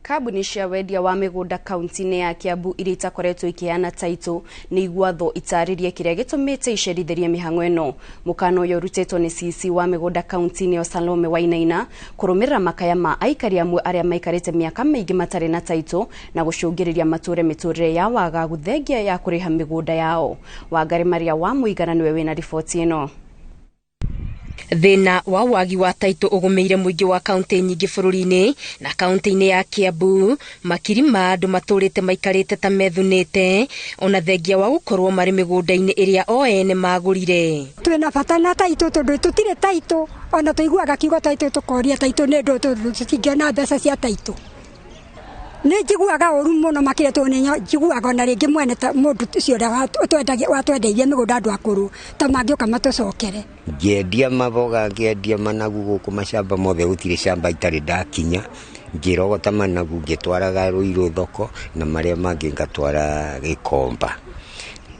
Kambuni cia wendia wa mĩgũnda kaunti-inĩ ya Kiambu iria itakoretwo ikĩheana taitũ nĩ igwathwo itarĩrie kĩrĩa gĩtũmĩte icerithĩrie mĩhang'o ĩno. Mũkana ũyũ ũrutĩtwo nĩ CC wa mĩgũnda kaunti-inĩ ĩyo Salome Wainaina kũrũmĩrĩra makaya ma aikari amwe arĩa maikarĩte mĩaka mĩingĩ matarĩ na taitũ na gũcũngĩrĩria matũre mĩtũrĩre ya wagagu thengia ya kũrĩha mĩgũnda yao. Wangari Maria wa Mũigana nĩwe wĩna riboti ĩno. Thĩna wa wagi wa taitũ ũgũmĩire mũingĩ wa kaunti nyingĩ bũrũri-inĩ na kaunti-inĩ ya Kiambu makiri ma andũ matũrĩte maikarĩte ta methunĩte ona thengia wa gũkorwo marĩ mĩgũnda-inĩ ĩrĩa o ene magũrire. Twĩna bata na taitũ tondũ tũtirĩ taitũ, ona tũiguaga kiugo taitũ tũkoria taitũ nĩ ndũ tondũ tũtingĩona mbeca cia taitũ. Nĩ njiguaga ũru mũno makĩria tondũ nĩ njiguaga ona rĩngĩ mwene ta mũndũ ũcio ũrĩa watwendeirie mĩgũnda andũ akũrũ ta mangĩũka matũcokere. Ngĩendia maboga, ngĩendia managu gũkũ macamba mothe, gũtirĩ camba itarĩ ndakinya. Ngĩrogota managu ngĩtwaraga Ruiru thoko na marĩa mangĩ ngatwara Gĩkomba.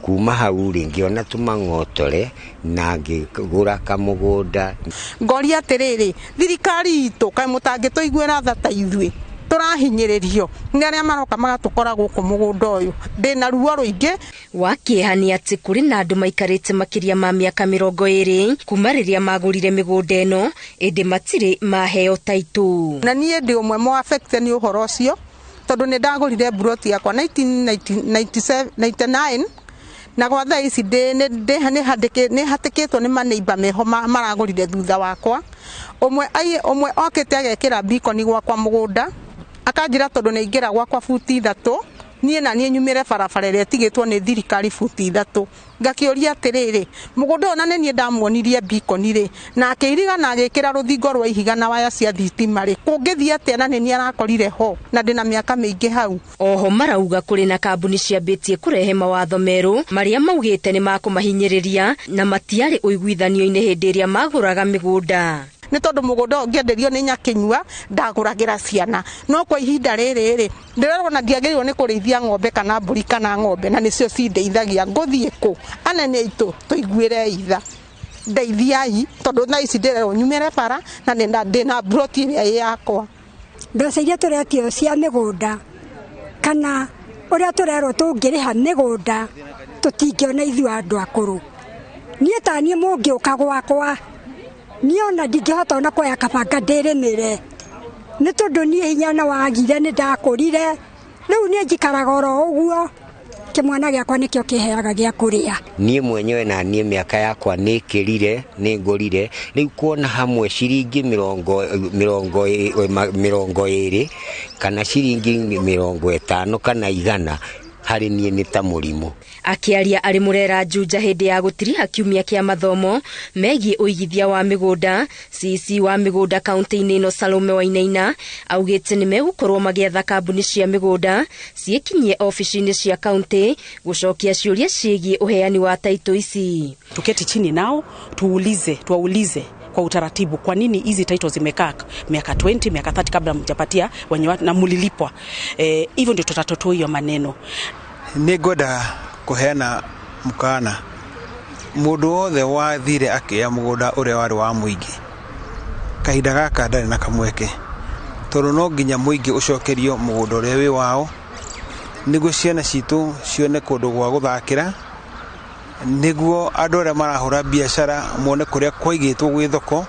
Kuma hau rĩ ngĩona tũmang'otore na ngĩgũra kamũgũnda. Ngoria atĩrĩrĩ, thirikari itũ kaĩ mũtangĩtũiguĩra tha ta ithuĩ tũrahinyĩrĩrio nĩ arĩa maroka magatũkora gũkũ mũgũnda ũyũ. Ndĩna ruo rũingĩ. Wa kĩeha nĩ atĩ kũrĩ na andũ maikarĩte makĩria ma mĩaka 20 kuma rĩrĩa magũrire mĩgũnda ĩno ĩndĩ matirĩ maheo taitũ. Na niĩ ndĩ ũmwe mũ affected nĩ ũhoro ũcio tondũ nĩ ndagũrire mburoti yakwa 1999 na gwa thaa ici nĩ hatĩkĩtwo nĩ maneiba meho maragũrire thutha wakwa. Ũmwe okĩte agekĩra beacon gwakwa mũgũnda akanjĩra tondũ nĩ aingĩra gwakwa buti 3 niĩ na niĩ nyumĩre barabara ĩrĩa ĩtigĩtwo nĩ thirikari buti 3. Ngakĩũria atĩrĩrĩ, mũgũnda ũyũ na nĩ niĩ ndamuonirie beacon rĩ, na akĩiriga na agĩkĩra rũthingo rwa ihiga na waya cia thitima rĩ, kũngĩthiĩ atĩa na nĩ niĩ arakorire ho na ndĩna mĩaka mĩingĩ hau. Oho marauga kũrĩ na kambuni ciambĩtie kũrehe mawatho merũ marĩa maugĩte nĩ makũmahinyĩrĩria na matiarĩ ũiguithanio-inĩ hĩndĩ ĩrĩa magũraga mĩgũnda. Nĩ tondũ mũgũnda ũyũ ngĩenderio nĩ nyakĩnyua ndagũragĩra ciana, no kwa ihinda rĩrĩ rĩ ndĩrerwo na ndiagĩrĩirwo nĩ kũrĩithia ng'ombe kana mbũri kana ng'ombe na nĩcio cindeithagia. Ngũthiĩ kũ? Anene aitũ tũiguĩre itha, ndeithiai tondũ thaa ici ndĩrerwo nyumĩre bara na ndĩna mburoti ĩrĩa ĩ yakwa. Mbeca iria tũretio cia mĩgũnda kana ũrĩa tũrerwo tũngĩrĩha mĩgũnda tũtingĩona ithuĩ andũ akũrũ. Niĩ ta niĩ mũngĩũka gwakwa niĩ ona ndingĩhota ona kuoya kabanga ndĩrĩmĩre nĩ tondũ niĩ hinya na wagire nĩ ndakũrire, rĩu niĩ njikaraga oro ũguo, kĩmwana gĩakwa nĩkĩo kĩheaga gĩa kũrĩa. Niĩ mwenyewe na niĩ mĩaka yakwa nĩ ĩkĩrire, nĩ ngũrire, rĩu kuona hamwe ciringi 20 kana ciringi 50 kana 100 harĩ niĩ nĩ ta mũrimũ. Akĩaria arĩ Murera Juja hĩndĩ ya gũtiriha kiumia kĩa mathomo megiĩ ũigithia wa mĩgũnda, CC wa mĩgũnda kaunti-inĩ ĩno Salome Wainaina augĩte nĩ megũkorwo magĩetha kambuni cia mĩgũnda ciĩkinyie ofici-inĩ cia kaunti gũcokia ciũria ciĩgiĩ ũheani wa taitũ ici. Tuketi chini nao tuulize, tuwaulize kwa utaratibu kwa nini hizi titles zimekaa miaka 20 miaka 30 kabla mjapatia wenye na mulilipwa. Hivyo ndio tutatotoa hiyo maneno. Nĩ ngwenda kũheana mũkana mũndũ wothe wathire akĩoya mũgũnda ũrĩa warĩ wa mũingĩ kahinda gaka ndarĩ na kamweke tondũ no nginya mũingĩ ũcokerio mũgũnda ũrĩa wĩ wao nĩguo ciana citũ cione kũndũ gwa gũthakĩra, nĩguo andũ arĩa marahũra biacara mone kũrĩa kwaigĩtwo gwĩ thoko,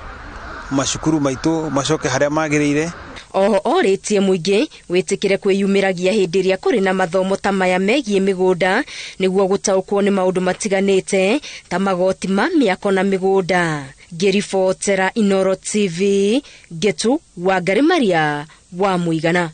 macukuru maitũ macoke harĩa magĩrĩire. Oho orĩtie mũingĩ wĩtĩkĩre kwĩyumĩragia hĩndĩ ĩrĩa kũrĩ na mathomo ta maya megiĩ mĩgũnda nĩguo gũtaũkwo nĩ maũndũ matiganĩte ta magoti ma mĩako na mĩgũnda. Ngĩribotera Inooro TV, Ngetu Wangari Maria wa Mũigana.